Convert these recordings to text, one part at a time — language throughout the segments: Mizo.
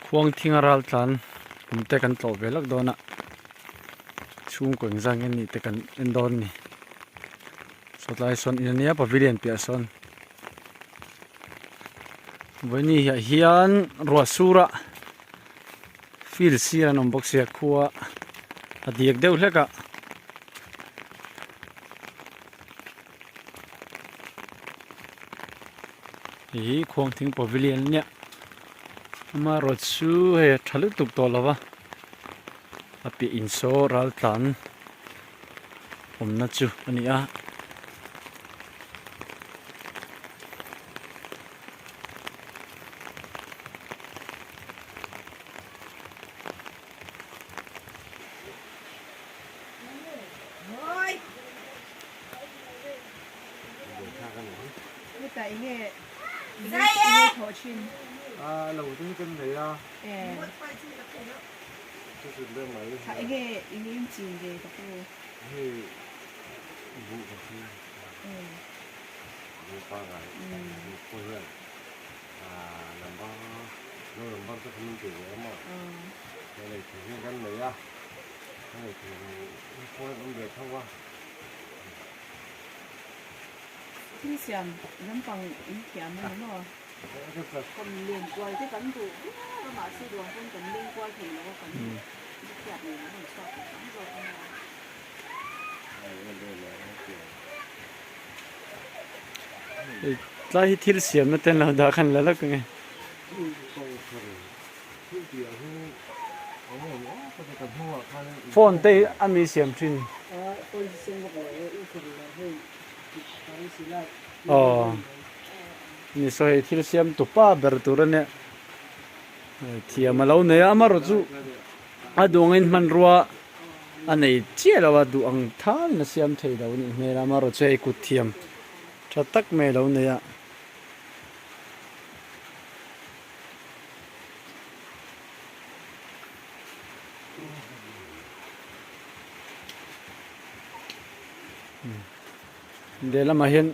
Khuang thinga ral tlan awm te kan tlawh ve lak dawn a chhungkaw engzah nge nih te kan en dawn a ni sawtlai sawn in ania pavilion piah sawn vawiini ah hian ruah sur a field sir an awm bawk sia khua a diak deuh hlek a. Hei hi khuangthing pavilion a nia amaherawh chu hei a tha lutuk tawh lo va a piah in saw ral tlan awmna chu a ni a. Thil siam lampang in thiam a ni maw? Kan len kual te kan duh viau a mahse ruang pawn kan leng kual thei lo a kan thiat nen an rawn chhuak thei tam zawk a nia. Hei tlai hi thil siamna te an lo dah khan la lak ange. Phone te hi a mi siam thin. Aw ni saw hei thil siam tu pa ber tur a nia thiam a lo nei a amaherawh chu a duh angin hmanrua a nei chiah lo a duh ang thalin a siam thei lo a nih hmel a amaherawh chu hei kut thiam tha tak mai a lo nei a. Lehlamah hian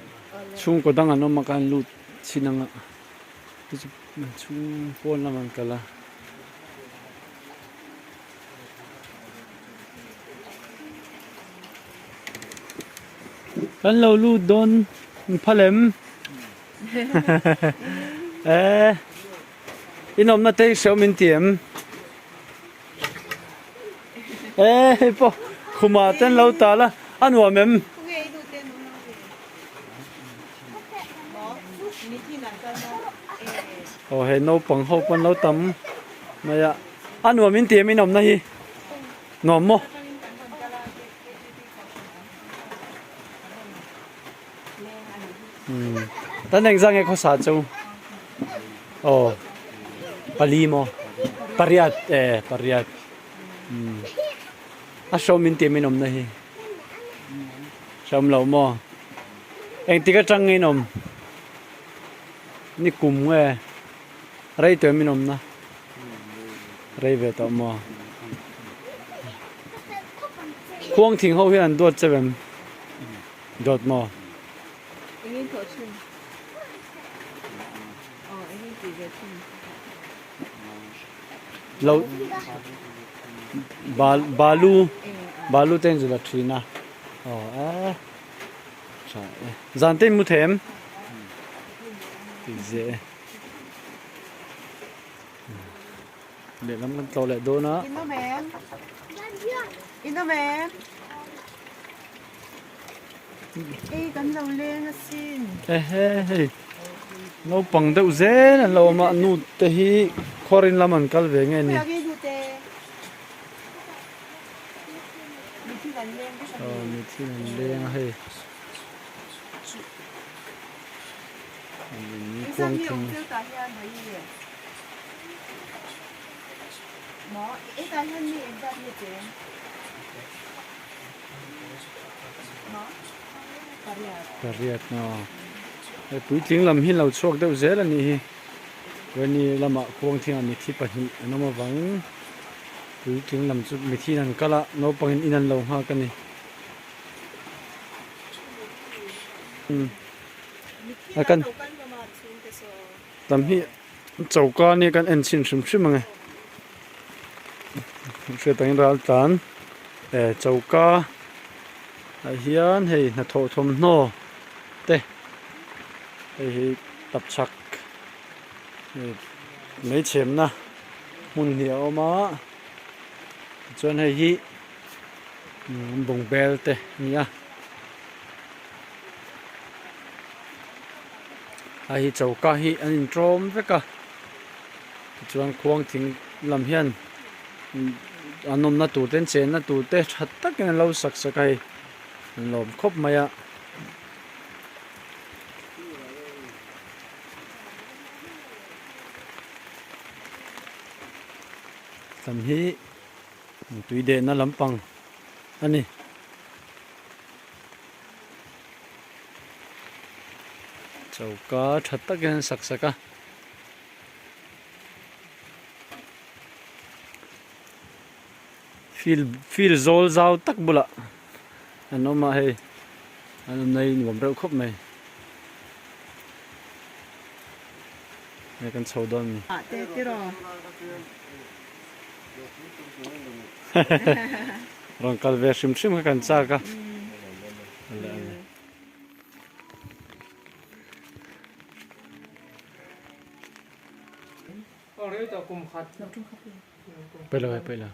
chhungkaw dang an awm a khan lut chin anga chhung pawn lamah an kal a. Kan lo lut dawn phal em? Eh in awmna te hi hrehawm in ti em? Eh hei pawh khumah te an lo tal a, a nuam em? Aw hei naupang ho pawh an lo tam mai a, a nuam in ti em in awmna hi? Nuam maw? Tan engzah nge khawsa chu aw pali maw pariat e pariat a hrawm in tih min awmna hi hrawm lo maw engtik atang nge in awm ni kum nge rei tawh em in awmna rei ve tawh maw khuang thing ho hian an duat cheu em. Dawt maw? Engin thawh thin? Aw, engin tih ve thin? Lo balu balu te in zul a thin a. Aw a tha e. Zan te in mu thei em? Tih zeh e. Lehlam kan tlawh leh dawn a. In awm em? In awm em? Ei kan lo leng asin. Ehe hei naupang deuh zel an lo awm a nu te hi khuarin lam an kal ve nge ni. Aw mitthi an leng a hei. Khuang thing. Pariat aw hei puitling lam hi lo chhuak deuh zel a nih hi chuani lamah khuangthingah mithi pahnih an awm avangin puitling lam chu mithi in an kal a naupangin in an lo nghak a ni a kan tam hi choka ania kan en chhin hrim hrim ang e. Hriat angin ral tlan eh choka ah hian hei hnathawh thawmhnaw te hei hi tapchhak mei chhemna hmun hi a awm a tichuan hei hi bungbel te a ni a hei hi choka hi an intawm vek a tichuan khuang thing lam hian an awmna tur te an chenna tur te tha takin an lo sak sak a hei an lawm khawp mai a. Tam hi tui dehna lampang a ni. Choka tha takin an sak sak a. Field field zawl zau tak bulah an awm a hei an awmna hi nuam reuh khawp mai. Hei kan chho dawn a ni. Rawn kal ve hrim hrim kha kan chak a. Paih lo hei paih lo.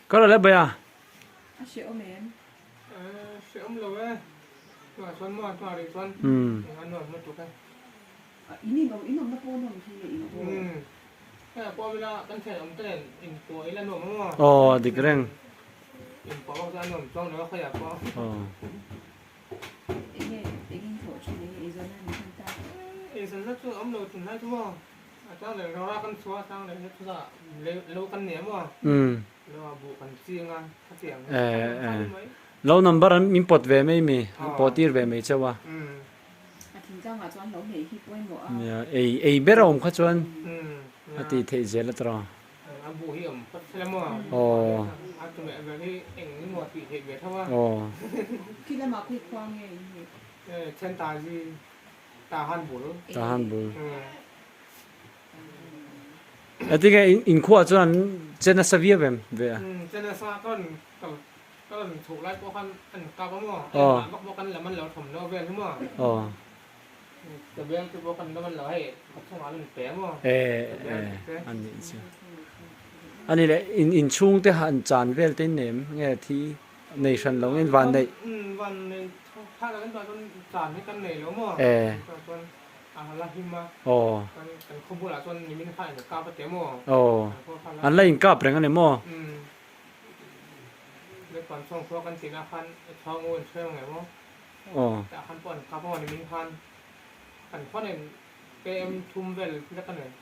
Ka rawn la bai a. Aw dik reng. Aw. Lo number an min pawt ve mai mi, an pawh tir ve mai chauh a. Nia, ei ei ber a awm kha chuan a tih theih zel a tawh. Aw. Aw. Tahan bul. Engtin nge in khuaah chuan an che nasa viau em ve a? Aw. Aw. E e a nih chu. A nih leh in inchhung te han chan vel te in nei em? Nge thi nei hran lo nge in van neih? E. Aw. Aw. An la inkap reng a ni maw? Aw.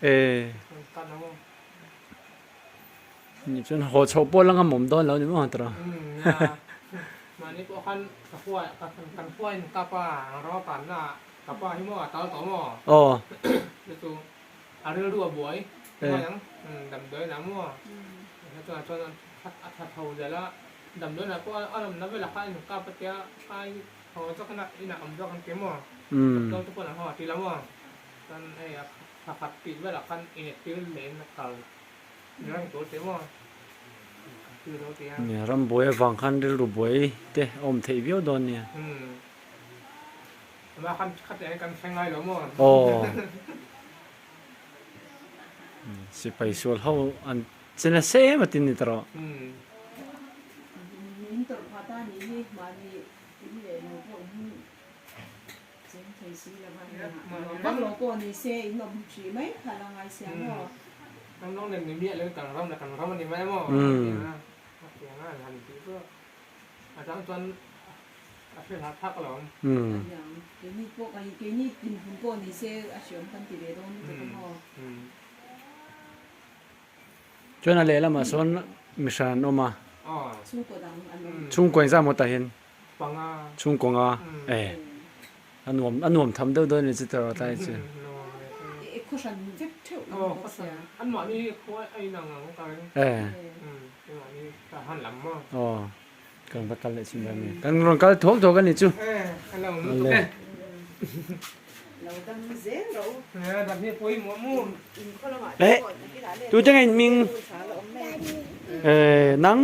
E. Nih chuan haw chhoh pawh la ngam awm dawn lo ni maw tawrh a. Aw. Umm. Nia ram buai avang khan rilru buai te a awm theih viau dawn nia. Aw. Sipai sual ho an che nasa em a tin ni ta rawh. Chuan a lehlamah sawn mihran an awm a, chhungkaw engzah maw tah hian chhungkaw nga e a nuam a nuam tham deuh dawn a ni chu tiraw tlai chu. Khaw hran vek theuh Aw khaw hran anmahni hi khua a inang ang ka ring. Anmahni ka han lam maw. Aw kan va kal leh chin ber mai. Kan rawn kal thuak thuak a ni chu. Kan lo awm lutuk e. Lo dam zel rawh u. Dam hi a pawimawh mu. In khaw lamah te pawh nakinah let Tute nge in hming? Nang?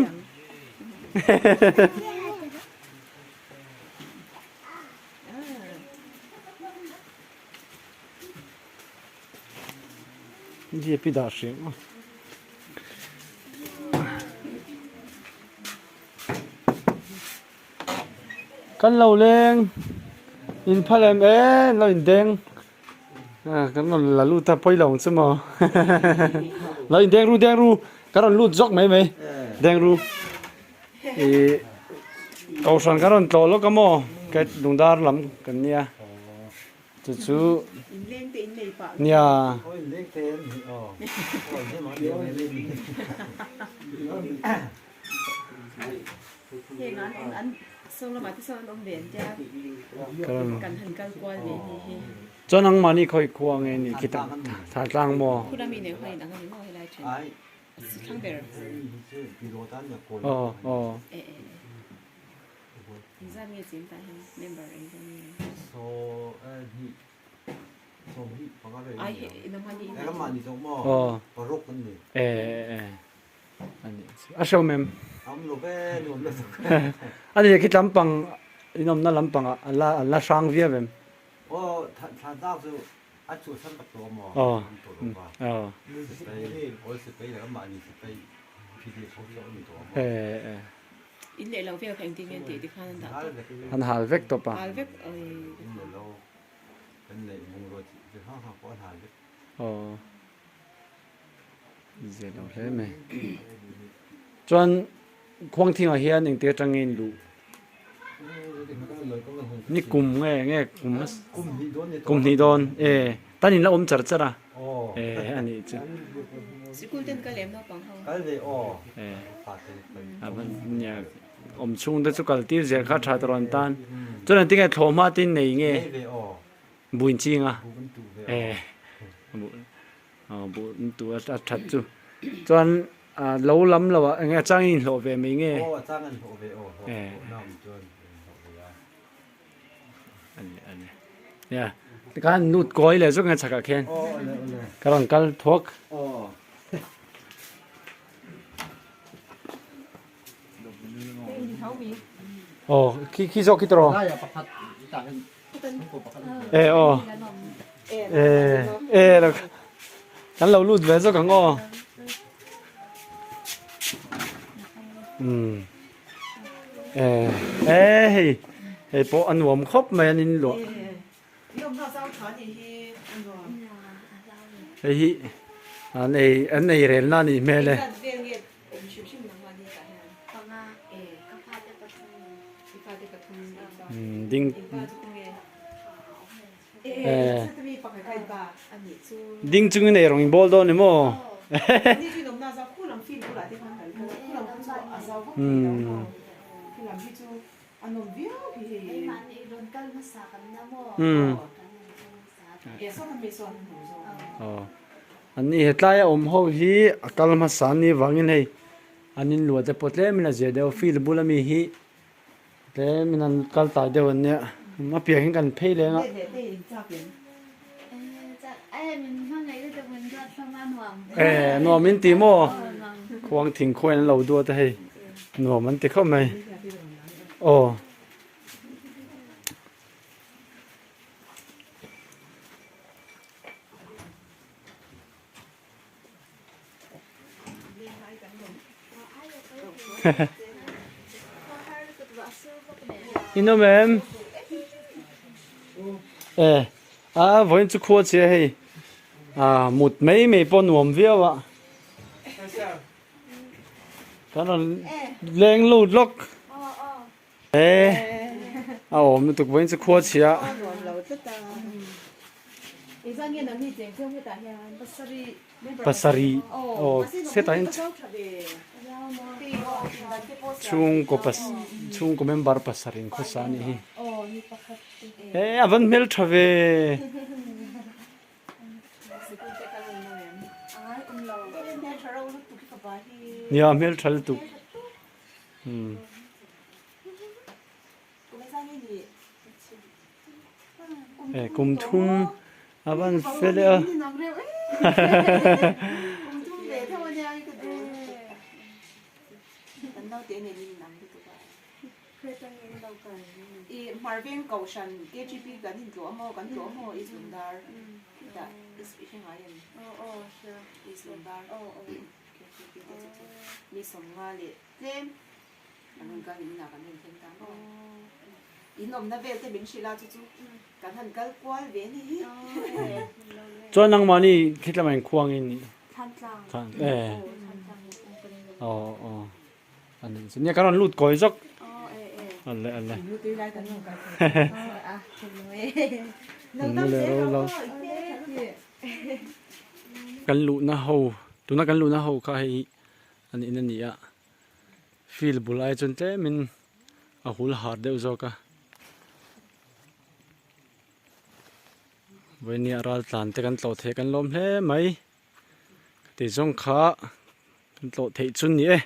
Jeep i dah hrih maw. Kan lo leng in phal em em lo in deng kan rawn la lut a pawi lo ang chu maw lo in deng ru deng ru kan rawn lut zawk mai mai deng ru Ih kohhran kan rawn tlawh lawk a maw ka lungdar lam kan nia chu chu nia chuan nangmahni khawi khua nge ni khitah thar tlang maw. Aw aw. Aw e e a hreawm em? A ni khi lampang in awmna lampangah an la an la hrang viau em? A chuhsan tak tawh maw? Aw. An tawh lo va. Aw. Sipai, Old Sipai leh mahni sipai PDF ho chu an ni tawh maw? Eh eh. In leh lo vel kha engtin nge an tih tikhan an dah tawp. An hal vek tawp a. Hal vek oi. In leh lo kan neih bungrua chi chi hrang hrang pawh an hal vek. Aw. Zia lo hle mai. Chuan Khuangthingah hian engti atangin in luh? Ni kum nge nge kum kum hnih dawn e tan in la awm char char a e a nih chu Sikul ten kal em naupang ho e a van nia awm chhung te chu kal tir zel kha tha tawh an tan chuan engtin nge thlawhhma tin nei nge buin ching a e buh tu a that chu chuan Ah lo lam lo ah enge a chang in hlawh ve mai nge? Aw a chang an hlawh ve aw hlawh hlawh na awm chuan in hlawh ve a. Ani ani nia tikhan lut kawi leh zawk nge chhakah khian Aw awle awle. Ka rawn kal thuak. Aw. Aw khi khi zawk khi tawh rawh. E aw e e lo kan lo lut ve zawk ang aw um e e hei hei pawh a nuam khawp mai an in luah hei hi an ei an ei rel na a nih hmel e. Ding ding chungin ei rawng in bawl dawn ni maw an ni hetlai a awm ho hi a kal hmasa an nih vangin hei an in luah te pawh tlem in a zia deuh a field bula mi hi tlem in an kal tai deuh an nia a piah hian kan phei leng a. E nuam in ti maw khuang thing khuain an lo duat a hei nuam an ti khawp mai aw. In awm em? E a vawiin chu khua che hei a mut mai mai pawh nuam viau a kan rawn leng lut lawk. E a awm lutuk vawiin chu khua chhia. Pasarih aw hetah hian chhungkaw pas chhungkaw member pasarih in khawsa a nih hi e a van hmeltha ve. Nia hmel tha lutuk. Umm. E kum thum a van fel e a. Chuan nangmahni khitlamah inkhuang in nih? E aw aw a nih chu nia ka rawn lut kawi zawk ale ale nule ro lo kan luhna ho tuna kan luhna ho kha hei a nih na ni a. Field bul ai chuan tlemin a hul har deuh zawk a vawinia ral tlan te kan tlawh theih kan lawm hle mai ti zawng kha kan tlawh theih chu ni e.